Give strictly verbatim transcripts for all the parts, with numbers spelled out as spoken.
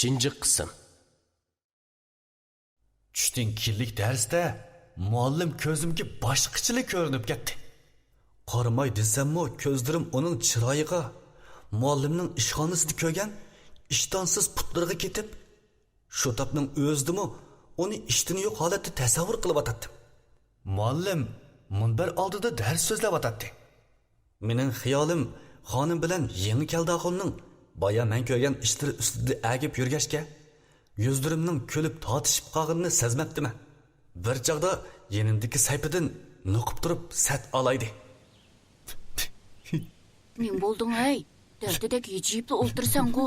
ئۈچىنچى قىسىم. چۈشتىن كېيىنلىك دەرستە مۇئەللىم كۆزۈمگە باشقىچىلا كۆرۈنۈپ كەتتى. قارىماي دېسەممۇ، كۆزلىرىم ئۇنىڭ چىرايىغا، مۇئەللىمنىڭ ئىشخانىسىدا كۆرگەن ئىشتانسىز پۇتلىرىغا كېتىپ، شۇ تاپنىڭ ئۆزىدىمۇ ئۇنى ئىشتىنى يوق ھالەتتە تەسەۋۋۇر قىلىۋاتاتتىم. مۇئەللىم مۇنبەر ئالدىدا دەرس سۆزلەۋاتاتتى. مېنىڭ خىيالىم خانىم بىلەن يېڭى كەلدى ئاخۇننىڭ بايا مەن كۆرگەن ئىشلىرى ئۈستىدە ئەگىپ يۈرگەچكە، يۈزلىرىمنىڭ كۈلۈپ تارتىشىپ قالغىنىنى سەزمەپتىمەن. بىر چاغدا يېنىمدىكى سەيپىدىن نوقۇپ تۇرۇپ سەت ئالايدى. نېمە بولدۇڭ ھەي؟ دەلدىدەك ھىجىيىپلا ئولتۇرسەڭغۇ؟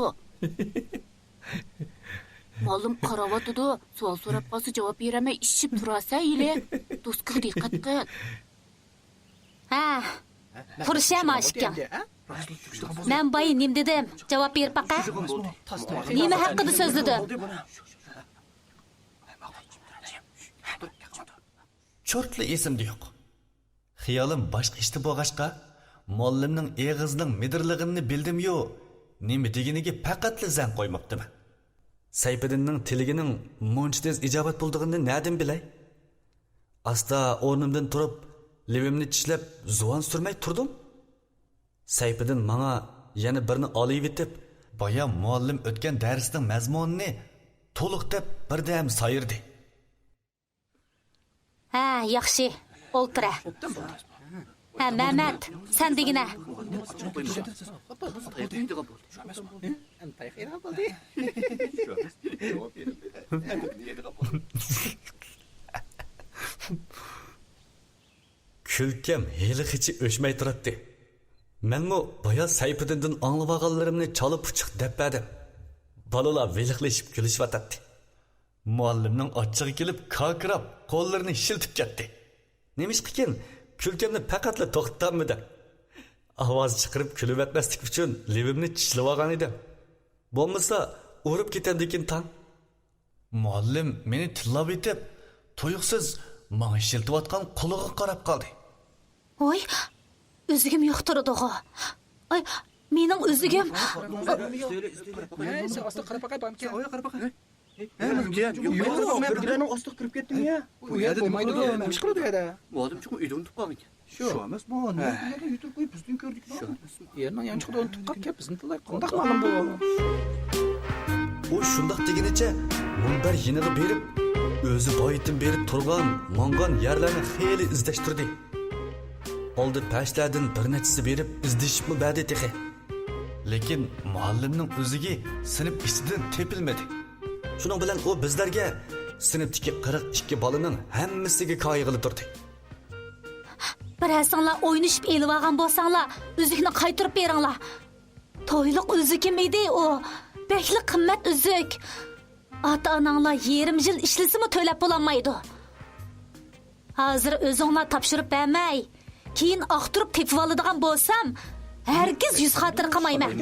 مۇئەللىم قاراۋاتىدۇ، سوئال سوراپ قالسا جاۋاب بېرەلمەي ئىششىپ تۇراسەن ھېلى. دوسكىغا دىققەت قىل. ھە، پۇرشە ماشىكىڭ. مەن باي نېمە دېدىم؟ جاۋاب بېرىپ باقە. نېمە ھەققىدە سۆزلىدىم؟ چورتلا ئېسىمدە يوق. خىيالىم باشقا ئىشتا بولغاچقا، مۇئەللىمنىڭ ئېغىزىنىڭ مىدىرلىغىنىنى بىلدىميۇ، نېمە دېگىنىگە پەقەتلا زەن قويماپتىمەن. سەيپىدىننىڭ تىلىگىنىڭ مۇنچە تېز ئىجابەت بولىدىغىنىنى نەدىن بىلەي؟ ئاستا ئورنۇمدىن تۇرۇپ، لېۋىمنى چىشلەپ، زۇۋان سۈرمەي تۇردۇم. سەيپىدىن ماڭا يەنە بىرنى ئالىۋېتىپ، بايا مۇئەللىم ئۆتكەن دەرسنىڭ مەزمۇنىنى تولۇق دەپ بىردەم سايرىدى. ھە، ياخشى، ئولتۇرە. ھە، مەمەت، سەن دېگىنە. كۈلكەم ھېلىغىچە ئۆچمەي تۇراتتى. مەنمۇ بايا سەيپىدىندىن ئاڭلىۋالغانلىرىمنى چالا پۇچۇق دەپ بەردىم. بالىلار ۋىلىقلىشىپ كۈلۈشۈۋاتاتتى. مۇئەللىمنىڭ ئاچچىقى كېلىپ، كاكىراپ، قوللىرىنى شىلتىپ كەتتى. نېمىشقىكىن، كۈلكەمنى پەقەتلا توختىتالمىدىم. ئاۋاز چىقىرىپ كۈلۈۋەتمەسلىك ئۈچۈن لېۋىمنى چىشلىۋالغان ئىدىم. بولمىسا، ئۇرۇپ كېتەمدىكىن تاڭ. مۇئەللىم مېنى تىللاۋېتىپ، تۇيۇقسىز ماڭا شىلتىۋاتقان قولىغا قاراپ قالدى. ۋاي، ئۈزۈكۈم يوق تۇرىدىغۇ. ئاي، مېنىڭ ئۈزۈكۈم. ھەي، سەن ئاستا قاراپ باقاي، بارمىكەن؟ ئايا، قاراپ باقاي. ھە، يوق، يوق، يوق، بىر ئاستا كىرىپ كەتتىم يا. بۇ يەردە نېمە قىلىدۇ؟ نېمە ئىش قىلىدۇ يەردە؟ مۇئەللىم چوقۇم ئۆيدە ئۇنتۇپ قالغانىكەن. شۇ ئەمەس، بۇ نېمە بۇ يەردە يۈتۈرۈپ قويۇپ بىزدىن كۆردىكى. شۇ ئەمەس، بۇ يەرنىڭ يانچۇقىدا ئۇنتۇپ قاپتىكەن، بىزنى تىللاي قانداق مەلۇم بۇ؟ ئۇ شۇنداق دېگىنىچە مۇنبەر يېنىغا بېرىپ، ئۆزى بايىتىن بېرىپ تۇرغان، ماڭغان يەرلەرنى خېلى ئىزدەشتۈردى. ئالدى پەشلەردىن بىر نەچچىسى بېرىپ ئىزدىشىپمۇ بەردى تېخى. لېكىن مۇئەللىمنىڭ ئۆزىكى سىنىپ ئىچىدىن تېپىلمىدى. شۇنىڭ بىلەن ئۇ بىزلەرگە سىنىپتىكى قىرىق ئىككى بالىنىڭ ھەممىسىگە كايىغىلى تۇردى. بىرەرسىڭلار ئوينىشىپ ئېلىۋالغان بولساڭلار، ئۈزۈكنى قايتۇرۇپ بېرىڭلار. تويلۇق ئۈزۈكۈم ئىدى ئۇ. بەكلا قىممەت ئۈزۈك. ئاتا-ئاناڭلار يېرىم يىل ئىشلىسىمۇ تۆلەپ بولالمايدۇ. ھازىر ئۆزۈڭلار تاپشۇرۇپ بەرمەي، كېيىن ئاختۇرۇپ تېپىۋالىدىغان بولسام، ھەرگىز يۈز خاتىرە قىلمايمەن.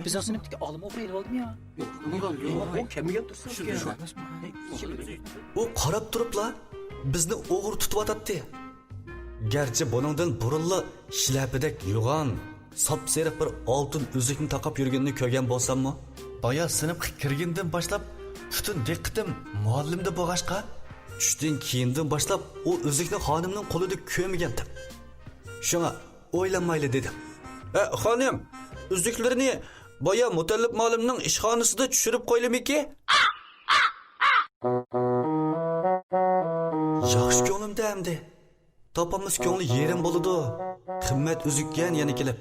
بىزنىڭ سىنىپتىكى ئالىم ئوغرى ئېلىۋالدىمۇ يا؟ ئۇ قاراپ تۇرۇپلا بىزنى ئوغرى تۇتۇۋاتاتتى. گەرچە بۇنىڭدىن بۇرۇنلا شىلەپىدەك يوغان، ساپسېرىق بىر ئالتۇن ئۈزۈكنى تاقاپ يۈرگىنىنى كۆرگەن بولساممۇ، بايا سىنىپقا كىرگىنىدىن باشلاپ پۈتۈن دىققىتىم مۇئەللىمدە بولغاچقا، چۈشتىن كېيىندىن باشلاپ ئۇ ئۈزۈكنى خانىمنىڭ قولىدا كۆرمىگەنتىم. شۇڭا ئويلانمايلا دېدىم. ئە، خانىم، ئۈزۈكلىرىنى بايا مۇتەللىپ مۇئەللىمنىڭ ئىشخانىسىدا چۈشۈرۈپ قويلىمىكى؟ ياخشى كۆڭلۈمدە ئەمدى. تاپالمىسا كۆڭلى يېرىم بولىدۇ. قىممەت ئۈزۈككەن يەنە كېلىپ.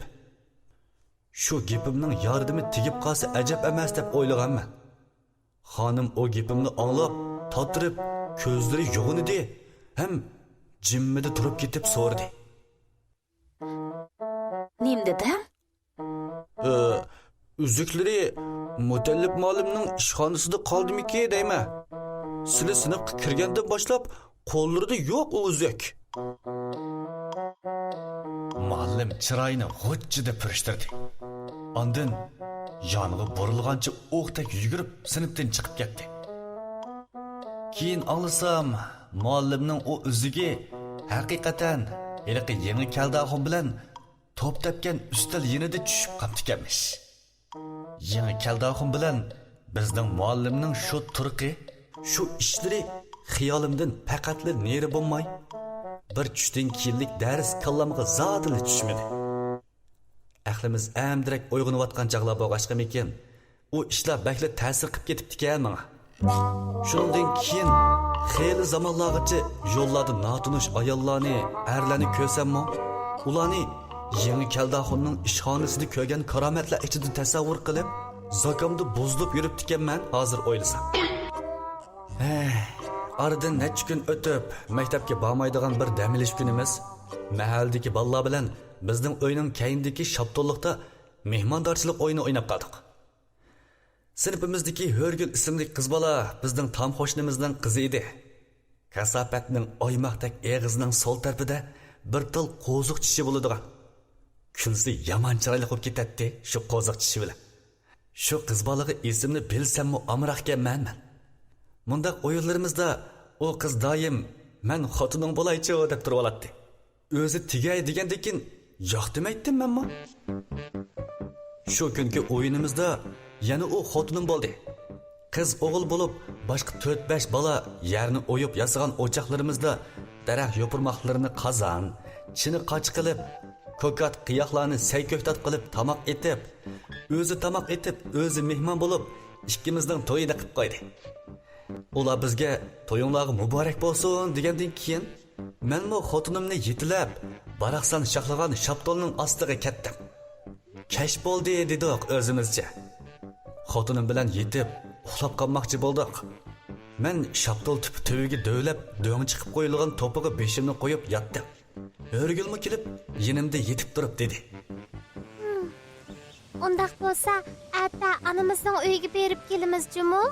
شۇ گېپىمنىڭ ياردىمى تېگىپ قالسا ئەجەب ئەمەس دەپ ئويلىغانمەن. خانىم ئۇ گېپىمنى ئاڭلاپ، تاتىرىپ، كۆزلىرى يوغىنىدى ھەم جىممىدە تۇرۇپ كېتىپ سورىدى. نېمە دېدىڭ؟ ئى، ئۈزۈكلىرى مۇتەللىپ مۇئەللىمنىڭ ئىشخانىسىدا قالدىمىكى دەيمەن. سىلى سىنىپقا كىرگەندىن باشلاپ قوللىرىدا يوق ئۇ ئۈزۈك. مۇئەللىم چىرايىنى غۇچچىدە پۈرۈشتۈردى. ئاندىن يانغا بۇرۇلغانچە ئوقتەك يۈگۈرۈپ سىنىپتىن چىقىپ كەتتى. كېيىن ئاڭلىسام، مۇئەللىمنىڭ ئۇ ئۈزۈكى ھەقىقەتەن ھېلىقى يېڭى كەلدى ئاخۇن بىلەن توپ تەپكەن ئۈستەل يېنىدا چۈشۈپ قاپتىكەنمىش. يېڭى كەلدى ئاخۇن بىلەن بىزنىڭ مۇئەللىمنىڭ شۇ تۇرقى، شۇ ئىشلىرى خىيالىمدىن پەقەتلا نېرى بولماي، بىر چۈشتىن كېيىنلىك دەرس كاللامغا زادىلا چۈشمىدى. ئەقلىمىز ئەمدىرەك ئويغىنىۋاتقان چاغلار بولغاچقىمىكىن، ئۇ ئىشلار بەكلا تەسىر قىپ كېتىپتىكەن ماڭا. شۇنىڭدىن كېيىن خېلى زامانلارغىچە يوللاردا ناتونۇش ئاياللارنى، ئەرلەرنى كۆرسەممۇ، ئۇلارنى يېڭى كەلدى ئاخۇننىڭ ئىشخانىسىدا كۆرگەن كارامەتلەر ئىچىدە تەسەۋۋۇر قىلىپ، زاكامدا بۇزۇلۇپ يۈرۈپتىكەنمەن ھازىر ئويلىسام. ھەي، ئارىدىن نەچچە كۈن ئۆتۈپ، مەكتەپكە بارمايدىغان بىر دەم ئېلىش كۈنىمىز، مەھەللىدىكى بالىلار بىلەن بىزنىڭ ئۆينىڭ كەينىدىكى شاپتۇللۇقتا مېھماندارچىلىق ئويۇنى ئويناپ قالدۇق. سىنىپىمىزدىكى ھۆرگۈل ئىسىملىك قىز بالا بىزنىڭ تام قوشنىمىزنىڭ قىزى ئىدى. كاساپەتنىڭ ئويماقتەك ئېغىزىنىڭ سول تەرىپىدە بىر تال قوزۇق چىشى بولىدىغان، كۈلسە يامان چىرايلىق بولۇپ كېتەتتى شۇ قوزۇق چىشى بىلەن. شۇ قىز بالىغا ئېسىمنى بىلسەممۇ ئامراقكەنمەن مەن. مۇنداق ئويۇنلىرىمىزدا ئۇ قىز دائىم، «مەن خوتۇنۇڭ بولايچۇ» دەپ تۇرۇۋالاتتى. ئۆزى تېگەي دېگەندىكىن ياق دېمەيتتىم مەنمۇ. شۇ كۈنكى ئويۇنىمىزدا يەنە ئۇ خوتۇنۇم بولدى. قىز ئوغۇل بولۇپ، باشقا تۆت-بەش بالا يەرنى ئويۇپ ياسىغان ئوچاقلىرىمىزدا دەرەخ يوپۇرماقلىرىنى قازان، چىنە قاچا قىلىپ، كوكات قىياقلارنى سەي-كۆكتات قىلىپ تاماق ئېتىپ، ئۆزى تاماق ئېتىپ، ئۆزى مېھمان بولۇپ، ئىككىمىزنىڭ تويىنى قىپ قويدى. ئۇلار بىزگە، «تويۇڭلارغا مۇبارەك بولسۇن» دېگەندىن كېيىن، مەنمۇ خوتۇنۇمنى يېتىلەپ، باراقسان شاخلىغان شاپتۇلنىڭ ئاستىغا كەتتىم. «كەچ بولدى» دېدۇق ئۆزىمىزچە. خوتۇنۇم بىلەن يېتىپ، ئۇخلاپ قالماقچى بولدۇق. مەن شاپتۇل تۈپى تۈۋىگە دۆۋىلەپ، دۆڭ چىقىپ قويۇلغان توپىغا بېشىمنى قويۇپ ياتتىم. ھۆرگۈلمۇ كېلىپ، يېنىمدا يېتىپ تۇرۇپ دېدى: «ھىم، ئۇنداق بولسا، ئەتە ئانىمىزنىڭ ئۆيىگە بېرىپ كېلىمىز جۇمۇ؟»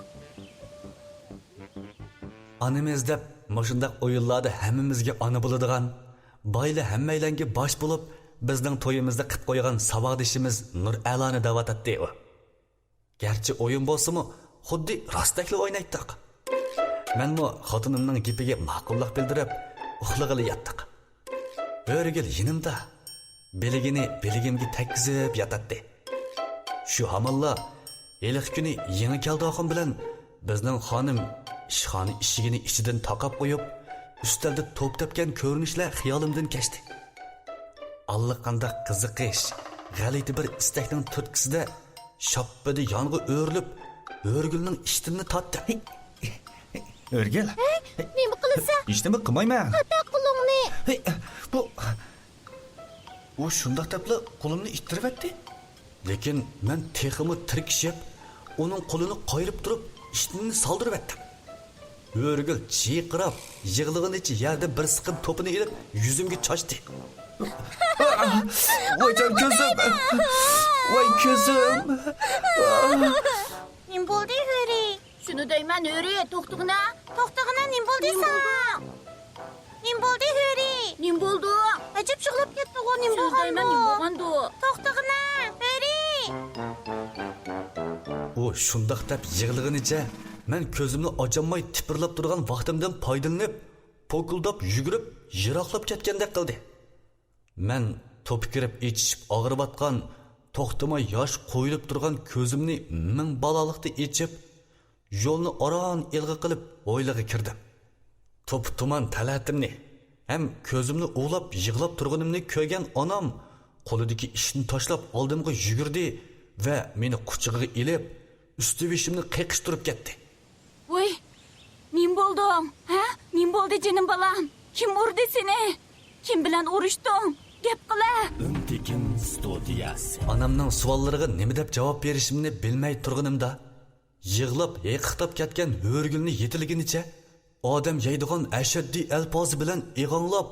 ئانىمىز دەپ مۇشۇنداق ئويۇنلاردا ھەممىمىزگە ئانا بولىدىغان، بايلا ھەممەيلەنگە باش بولۇپ، بىزنىڭ تويىمىزدا قىپ قويغان ساۋاقدىشىمىز نۇرئەلانى دەۋاتاتتى ئۇ. گەرچە ئويۇن بولسىمۇ، خۇددى راستەكلا ئوينايتتۇق. مەنمۇ خوتۇنۇمنىڭ گېپىگە ماقۇللۇق بىلدۈرۈپ، ئۇخلىغىلى ياتتۇق. ھۆرىگۈل يېنىمدا، بىلىگىنى بىلىگىمگە تەگكۈزۈپ ياتاتتى. شۇ ھامانلا ھېلىقى كۈنى يېڭى كەلدى ئاخۇن بىلەن بىزنىڭ خانىم ئىشخانا ئىشىكىنى ئىچىدىن تاقاپ قويۇپ، ئۈستەلدە توپ تەپكەن كۆرۈنۈشلەر خىيالىمدىن كەچتى. ئاللىقانداق قىزىقىش، غەلىتە بىر ئىستەكنىڭ تۈرتكىسىدە شاپپىدە يانغا ئۆرۈلۈپ، ھۆرىگۈلنىڭ ئىشتىنىنى تارتتىم. ھۆرىگۈل. ھەي، نېمە قىلىسەن؟ ھېچنېمە قىلمايمەن. تارت قولۇڭنى. ھەي، بۇ، ئۇ شۇنداق دەپلا قولۇمنى ئىتتىرىۋەتتى. لېكىن مەن تېخىمۇ تىركىشىپ، ئۇنىڭ قولىنى قايرىپ تۇرۇپ، ئىشتىنىنى سالدۇرۇۋەتتىم. ھۆرىگۈل چىرقىراپ، يىغلىغىنىچە يەردىن بىر سىقىم توپىنى ئېلىپ، يۈزۈمگە چاچتى. ۋاي جان كۆزۈم! ۋاي كۆزۈم! نېمە بولدى، ھۆرى؟ شۇنى دەيمەن، ھۆرى، توختىغىنا! توختىغىنا، نېمە بولدى ساڭا؟ نېمە بولدى، ھۆرى؟ نېمە بولدى؟ ئەجەب يىغلاپ كەتتىغۇ، نېمە بولغاندۇ؟ توختىغىنا، ھۆرى! ئۇ شۇنداق دەپ يىغلىغىنىچە، مەن كۆزۈمنى ئاچالماي تىپىرلاپ تۇرغان ۋاقتىمدىن پايدىلىنىپ، پوكۇلداپ يۈگۈرۈپ، يىراقلاپ كەتكەندەك قىلدى. مەن توپا كىرىپ ئېچىشىپ ئاغرىۋاتقان، توختىماي ياش قۇيۇلۇپ تۇرغان كۆزۈمنى مىڭ بالالىقتا ئېچىپ، يولنى ئاران ئىلغا قىلىپ، ھويلىغا كىردىم. توپا تۇمان تەلەتىمنى ھەم كۆزۈمنى ئۇۋىلاپ يىغلاپ تۇرغىنىمنى كۆرگەن ئانام قولىدىكى ئىشنى تاشلاپ ئالدىمغا يۈگۈردى ۋە مېنى قۇچىقىغا ئېلىپ، ئۈستى بېشىمنى قېقىشتۇرۇپ كەتتى. ۋوي، نېمە بولدۇڭ؟ ھە؟ نېمە بولدى جېنىم بالام؟ كىم ئۇردى سېنى؟ كىم بىلەن ئۇرۇشتۇڭ؟ گەپ قىلە! ئۈمتېكىن ستۇدىيەسى. ئانامنىڭ سوئاللىرىغا نېمە دەپ جاۋاب بېرىشىمنى بىلمەي تۇرغىنىمدا، يىغلاپ ھېقىقلاپ كەتكەن ھۆرىگۈلنى يېتىلىگىنىچە، ئادەم يەيدىغان ئەشەددىي ئەلپازى بىلەن ئېغاڭلاپ،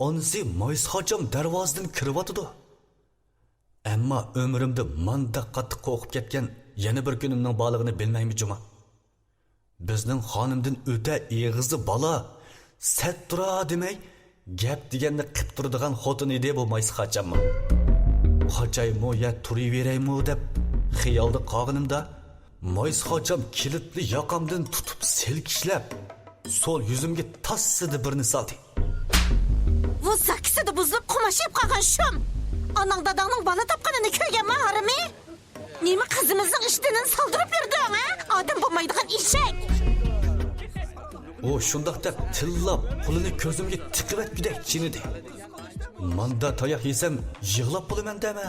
ئانىسى مايسىخاچام دەرۋازىدىن كىرىۋاتىدۇ. ئەمما ئۆمرۈمدە مانداق قاتتىق قورقۇپ كەتكەن يەنە بىر كۈنۈمنىڭ بارلىقىنى بىلمەيمەن جۇما. بىزنىڭ خانىمدىن ئۆتە ئېغىزى بالا، سەت تۇرا دېمەي، گەپ دېگەننى قىپ تۇرىدىغان خوتۇن ئىدى بۇ مايسىخاچاممۇ. قاچايمۇ يا تۇرۇۋېرەيمۇ دەپ خىيالدا قالغىنىمدا، مايسىخاچام كىلىتلى ياقامدىن تۇتۇپ سىلكىشلەپ، سول يۈزۈمگە تاسسىدە بىرنى سالدى. بۇ زاكىسىدا بۇزۇلۇپ قوماشىپ قالغان شۇم. ئاناڭ داداڭنىڭ بالا تاپقىنىنى كۆرگەنما، ھارىمى؟ نېمە قىزىمىزنىڭ ئىشتىنىنى سالدۇرۇپ يۈردۈڭ، ھە؟ ئادەم بولمايدىغان ئېشەك! ئۇ شۇنداق دەپ تىللاپ، قولىنى كۆزۈمگە تىقىۋەتكۈدەك چىنىدى. ماندا تاياق يېسەم، يىغلاپ بولىمەن دەمە.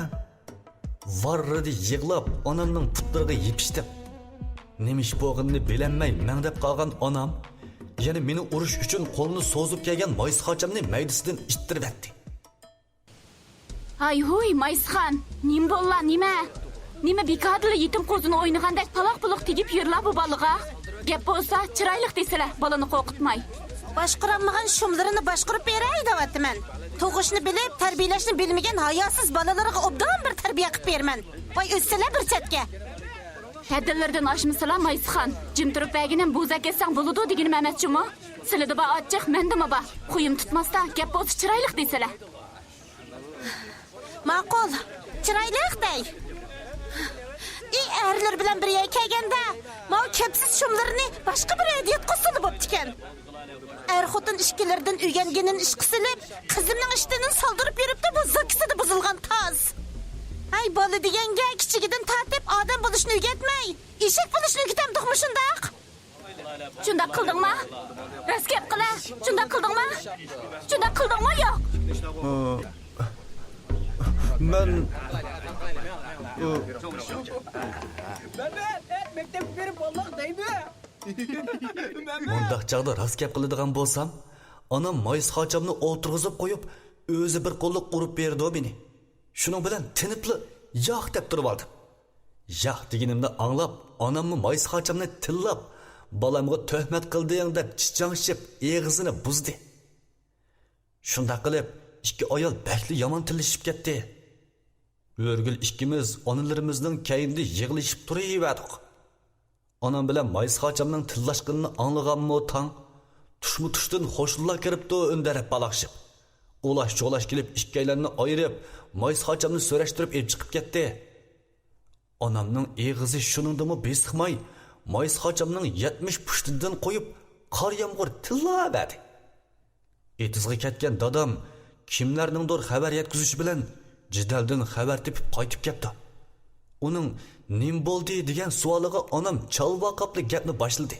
ۋاررىدە يىغلاپ، ئانامنىڭ پۇتلىرىغا يېپىشتىم. نېمە ئىش بولغىنىنى بىلەلمەي مەڭدەپ قالغان ئانام يەنە مېنى ئۇرۇش ئۈچۈن قولىنى سوزۇپ كەلگەن مايسىخاچامنى مەيدىسىدىن ئىتتىرىۋەتتى. ھاي ھۇي، مايسىخان، نېمە بوللا، نېمە؟ نېمە بىكاردىلا يېتىم قوزىنى ئوينىغاندەك پالاق-پۇلۇق تېگىپ يۈرلا بۇ بالىغا؟ گەپ بولسا، چىرايلىق دېسىلە، بالىنى قورقۇتماي. باشقۇرالمىغان شۇملىرىنى باشقۇرۇپ بېرەي دەۋاتىمەن. تۇغۇشنى بىلىپ، تەربىيەلەشنى بىلمىگەن ھاياسىز بالىلىرىغا ئوبدان بىر تەربىيە قىپ بېرىمەن. ۋاي، ئۆتسىلە بىر چەتكە. ھەددىلىرىدىن ئاشمىسىلا، مايسىخان. جىم تۇرۇپ بەرگىنىم بوزەك كەتسەڭ بولىدۇ دېگىنىم ئەمەسچۇمۇ؟ سىلىدە بار ئاچچىق، مەندىمۇ بار. خۇيۇم تۇتماستا، گەپ بولسا چىرايلىق دېسىلە. ماقۇل، چىرايلىق دەي. ئى، ئەرلىرى بىلەن بىر يەرگە كەلگەندە، ماۋۇ كەپسىز شۇملىرىنى باشقا بىر يەردە ياتقۇزسىلا بوپتىكەن. ئەر-خوتۇن ئىككىلىرىدىن ئۆگەنگىنىنى ئىشقا سېلىپ، قىزىمنىڭ ئىشتىنىنى سالدۇرۇپ يۈرۈپتۇ بۇ زاكىسىدا بۇزۇلغان تاز. ھەي، بالا دېگەنگە كىچىكىدىن تارتىپ ئادەم بولۇشنى ئۆگەتمەي، ئېشەك بولۇشنى ئۆگىتەمدۇق مۇشۇنداق؟ شۇنداق قىلدىڭما؟ راست گەپ قىلە. شۇنداق قىلدىڭما؟ شۇنداق قىلدىڭمۇ يوق؟ مەن مەمەت، مەكتەپكە بېرىپ بالىلارغا دەيدۇ. مۇنداق چاغدا راست گەپ قىلىدىغان بولسام، ئانام مايسىخاچامنى ئولتۇرغۇزۇپ قويۇپ، ئۆزى بىر قوللۇق ئۇرۇپ بېرىدۇ مېنى. شۇنىڭ بىلەن تىنىپلا ياق دەپ تۇرۇۋالدىم. ياق دېگىنىمنى ئاڭلاپ، ئاناممۇ مايسىخاچامنى تىللاپ، بالامغا تۆھمەت قىلدىڭ دەپ چىچاڭشىپ، ئېغىزىنى بۇزدى. شۇنداق قىلىپ، ئىككى ئايال بەكلا يامان تىللىشىپ كەتتى. ھۆرگۈل ئىككىمىز ئانىلىرىمىزنىڭ كەينىدە يىغلىشىپ تۇرۇۋەردۇق. ئانام بىلەن مايسىخاچامنىڭ تىللاشقىنىنى ئاڭلىغانمۇ تاڭ، تۇشمۇ تۇشتىن خوشلىلا كىرىپتۇ ئۈندەپ پالاقشىپ. ئۇلاش-چۇلاش كېلىپ ئىككىيلەننى ئايرىپ، مايسىخاچامنى سۈرەشتۈرۈپ ئېلىپ چىقىپ كەتتى. ئانامنىڭ ئېغىزى شۇنىڭدىمۇ بېسىقماي، مايسىخاچامنىڭ يەتمىش پۇشتىدىن قويۇپ، قار يامغۇر تىللاۋەردى. ئېتىزغا كەتكەن دادام كىملەرنىڭدۇر خەۋەر يەتكۈزۈشى بىلەن جېدەلدىن خەۋەر تېپىپ قايتىپ كەپتۇ. ئۇنىڭ «نېمە بولدى؟» دېگەن سوئالىغا ئانام چالۋاقاپلا گەپنى باشلىدى.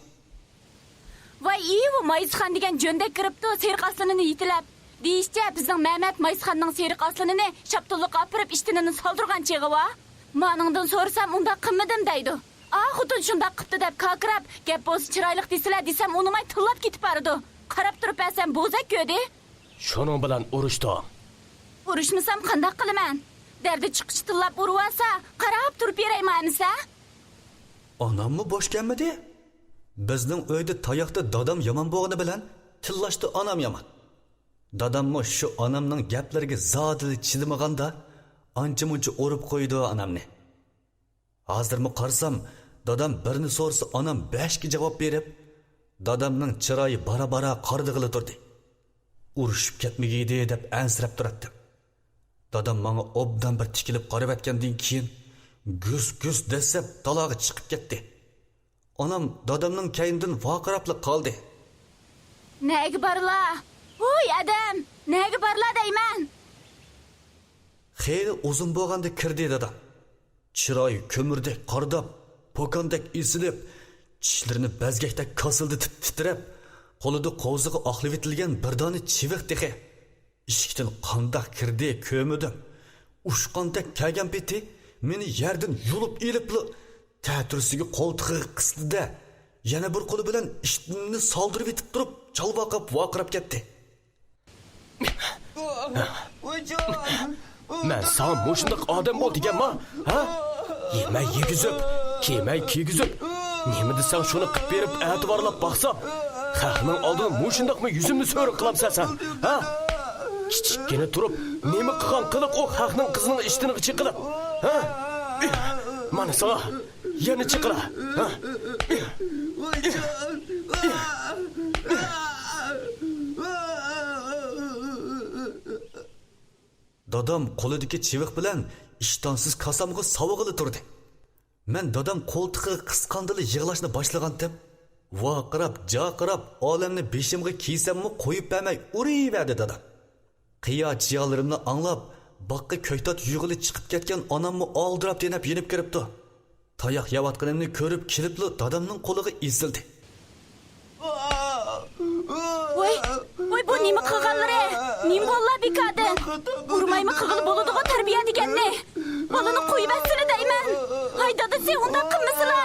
ۋاي ئىۋۇ، مايسىخان دېگەن جۆندەك كىرىپتۇ سېرىق ئاسلىنىنى يېتىلەپ. دېيىشىچە، بىزنىڭ مەمەت مايسىخاننىڭ سېرىق ئاسلىنىنى شاپتۇللۇققا ئاپىرىپ ئىشتىنىنى سالدۇرغان چېغى ۋا. مانىڭدىن سورىسام، ئۇنداق قىلمىدىم دەيدۇ. ئا خوتۇن شۇنداق قىپتۇ دەپ كاكىراپ، گەپ بولسا چىرايلىق دېسىلە دېسەم، ئۇنىماي تىللاپ كېتىپ بارىدۇ. قاراپ تۇرۇپ بەرسەم بوزەك كۆردى. شۇنىڭ بىلەن ئۇرۇشتۇڭ. ئۇرۇشمىسام قانداق قىلىمەن؟ دەردى چىققۇچە تىللاپ ئۇرۇۋالسا، قاراپ تۇرۇپ بېرەيمۇ ئەمىسە؟ ئاناممۇ بوش كەلمىدى. بىزنىڭ ئۆيدە تاياقتا دادام يامان بولغىنى بىلەن تىللاشتا ئانام يامان. داداممۇ شۇ ئانامنىڭ گەپلىرىگە زادىلا چىدىمىغاندا، ئانچە-مۇنچە ئۇرۇپ قويىدۇ ئانامنى. ھازىرمۇ قارىسام، دادام بىرنى سورىسا، ئانام بەشكە جاۋاب بېرىپ، دادامنىڭ چىرايى بارا-بارا قارىدىغىلى تۇردى. ئۇرۇشۇپ كەتمىگىيدى دەپ ئەنسىرەپ تۇراتتىم. دادام ماڭا ئوبدان بىر تىكىلىپ قارىۋەتكەندىن كېيىن، گۈس-گۈس دەسسەپ دالاغا چىقىپ كەتتى. ئانام دادامنىڭ كەينىدىن ۋارقىراپلا قالدى. نەگە بارلا؟ ھۇي ئادەم، نەگە بارلا دەيمەن؟ خېلى ئۇزۇن بولغاندا كىردى دادام. چىرايى كۆمۈردەك قارىداپ، پوكاندەك ئېسىلىپ، چىشلىرىنى بەزگەكتەك كاسىلدىتىپ تىترەپ، قولىدا قوۋزىقى ئاقلىۋېتىلگەن بىر دانە چىۋىق تېخى. ئىشىكتىن قانداق كىردى كۆرمىدىم. ئۇچقاندەك كەلگەن پېتى مېنى يەردىن يۇلۇپ ئېلىپلا، تەتۈرىسىگە قولتۇقىغا قىستىدە، يەنە بىر قولى بىلەن ئىشتىنىنى سالدۇرۇۋېتىپ تۇرۇپ، چالۋاقاپ ۋارقىراپ كەتتى. مەن ساڭا مۇشۇنداق ئادەم بول دېگەنما؟ ھە؟ يېمەي يېگۈزۈپ، كىيمەي كىيگۈزۈپ، نېمە دېسەڭ شۇنى قىپ بېرىپ ئەتىۋارلاپ باقسام، خەقنىڭ ئالدىدا مۇشۇنداقمۇ يۈزۈمنى سۆرۈك قىلامسەن سەن؟ ھە؟ كىچىككىنە تۇرۇپ نېمە قىلغان قىلىق ئۇ خەقنىڭ قىزىنىڭ ئىشتىنىغا چېقىلىپ؟ ھە؟ مانا ساڭا يەنە چېقىلا. ھە؟ دادام قولىدىكى چىۋىق بىلەن ئىشتانسىز كاسامغا ساۋىغىلى تۇردى. مەن دادام قولتۇقىغا قىسقاندىلا يىغلاشنى باشلىغانتىم. ۋارقىراپ، جارقىراپ، ئالەمنى بېشىمغا كىيسەممۇ قويۇپ بەرمەي ئۇرۇۋەردى دادام. قىيا-چىيالىرىمنى ئاڭلاپ، باغقا كۆكتات يۇيغىلى چىقىپ كەتكەن ئاناممۇ ئالدىراپ دېنەپ يېنىپ كىرىپتۇ. تاياق يەۋاتقىنىمنى كۆرۈپ كېلىپلا دادامنىڭ قولىغا ئېسىلدى. ۋاي، ۋاي، بۇ نېمە قىلغانلىرى؟ نېمە بالىلار بىكاردىن؟ ئۇرمايمۇ قىلغىلى بولىدىغۇ تەربىيە دېگەننى؟ بالىنى قويۇۋەتسىلە دەيمەن. ھاي دادىسى، ئۇنداق قىلمىسىلا.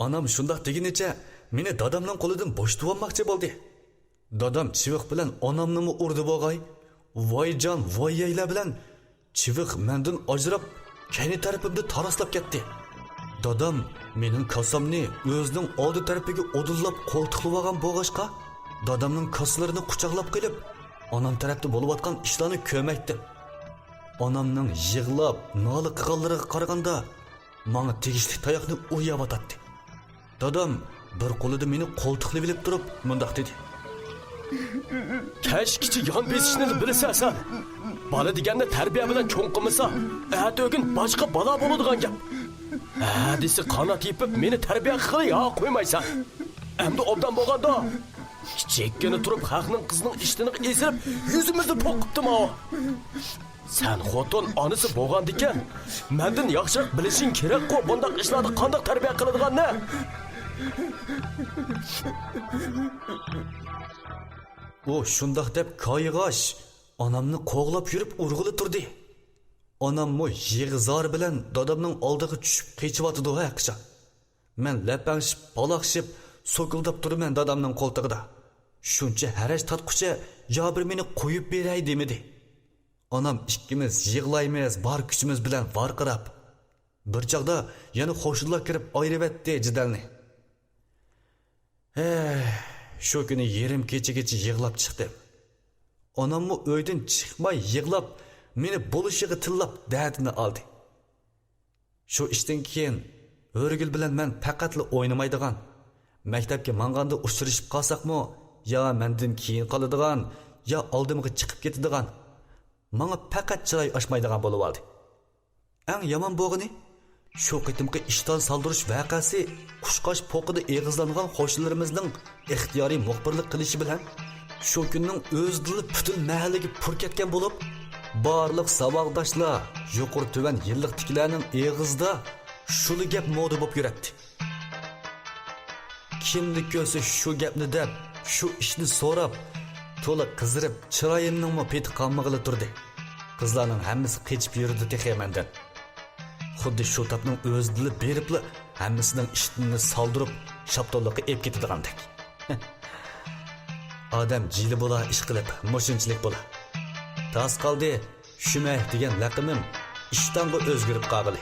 ئانام شۇنداق دېگىنىچە مېنى دادامنىڭ قولىدىن بوشىتىۋالماقچى بولدى. دادام چىۋىق بىلەن ئانامنىمۇ ئۇردى بوغاي. ۋايجان، ۋاييەيلەر بىلەن چىۋىق مەندىن ئاجراپ، كەينى تەرىپىمدە تاراسلاپ كەتتى. دادام مېنىڭ كاسامنى ئۆزىنىڭ ئالدى تەرىپىگە ئۇدۇللاپ قولتۇقلىۋالغان بولغاچقا، دادامنىڭ كاسىلىرىنى قۇچاقلاپ قېلىپ، ئانام تەرەپتە بولۇۋاتقان ئىشلارنى كۆرمەيتتىم. ئانامنىڭ يىغلاپ، نالە قىلغانلىرىغا قارىغاندا، ماڭا تېگىشلىك تاياقنى ئۇ يەۋاتاتتى. دادام بىر قولىدا مېنى قولتۇقلىۋېلىپ تۇرۇپ مۇنداق دېدى. كەچكىچە يان بېسىشنىلا بىلىسەن سەن. بالا دېگەننى تەربىيە بىلەن چوڭ قىلمىسا، ئەتە-ئۆگۈن باشقا بالا بولىدىغان گەپ. ھە دېسە قانات يېپىپ مېنى تەربىيە قىلغىلى يا قويمايسەن. ئەمدى ئوبدان بولغاندا، كىچىككىنە تۇرۇپ خەقنىڭ قىزىنىڭ ئىشتىنىغا ئېسىلىپ، يۈزىمىزنى پوقۇپتىمۇ؟ سەن خوتۇن ئانىسى بولغاندىكىن، مەندىن ياخشىراق بىلىشىڭ كېرەكقۇ، بۇنداق ئىشلاردا قانداق تەربىيە قىلىدىغاننى. ئۇ شۇنداق دەپ كايىغاچ، ئانامنى قوغلاپ يۈرۈپ ئۇرغىلى تۇردى. ئاناممۇ يىغا-زار بىلەن دادامنىڭ ئالدىغا چۈشۈپ قېچىۋاتىدۇ ھەقىچان. مەن لەپەڭشىپ، پالاقشىپ، سوكۇلداپ تۇرىمەن دادامنىڭ قولتۇقىدا. شۇنچە ھەرەج تارتقۇچە يا بىر مېنى قويۇپ بېرەي دېمىدى. ئانام ئىككىمىز يىغلايمىز بار كۈچىمىز بىلەن ۋارقىراپ. بىر چاغدا يەنە قوشنىلار كىرىپ ئايرىۋەتتى جېدەلنى. ھەي، شۇ كۈنى يېرىم كېچىگىچە يىغلاپ چىقتىم. ئاناممۇ ئۆيدىن چىقماي يىغلاپ، مېنى بولۇشىغا تىللاپ دەردىنى ئالدى. شۇ ئىشتىن كېيىن ھۆرىگۈل بىلەن مەن پەقەتلا ئوينىمايدىغان، مەكتەپكە ماڭغاندا ئۇچرىشىپ قالساقمۇ، يا مەندىن كېيىن قالىدىغان، يا ئالدىمغا چىقىپ كېتىدىغان، ماڭا پەقەت چىراي ئاچمايدىغان بولۇۋالدى. ئەڭ يامان بولغىنى، شۇ قېتىمقى ئىشتان سالدۇرۇش ۋەقەسى قۇشقاچ پوقىدا ئېغىزلانغان قوشنىلىرىمىزنىڭ ئىختىيارىي مۇخبىرلىق قىلىشى بىلەن، شۇ كۈننىڭ ئۆزىدىلا پۈتۈن مەھەللىگە پۇر كەتكەن بولۇپ، بارلىق ساۋاقداشلار، يۇقىرى تۆۋەن يىللىقتىكىلەرنىڭ ئېغىزىدا شۇلا گەپ مودا بولۇپ يۈرەتتى. كىملا كۆرسە شۇ گەپنى دەپ، شۇ ئىشنى سوراپ، تولا قىزىرىپ، چىرايىمنىڭمۇ پېتى قانمىغىلى تۇردى. قىزلارنىڭ ھەممىسى قېچىپ يۈرىدۇ تېخى مەندىن. خۇددى شۇ تاپنىڭ ئۆزىدىلا بېرىپلا ھەممىسىنىڭ ئىشتىنىنى سالدۇرۇپ، شاپتاللىققا ئېلىپ كېتىدىغاندەك. ئادەم جىلە بولا ئىش قىلىپ، مۇشۇنچىلىك بولا. تاس قالدى، شۈمەي دېگەن لەقىمىم ئىشتانغا ئۆزگىرىپ قالغىلى.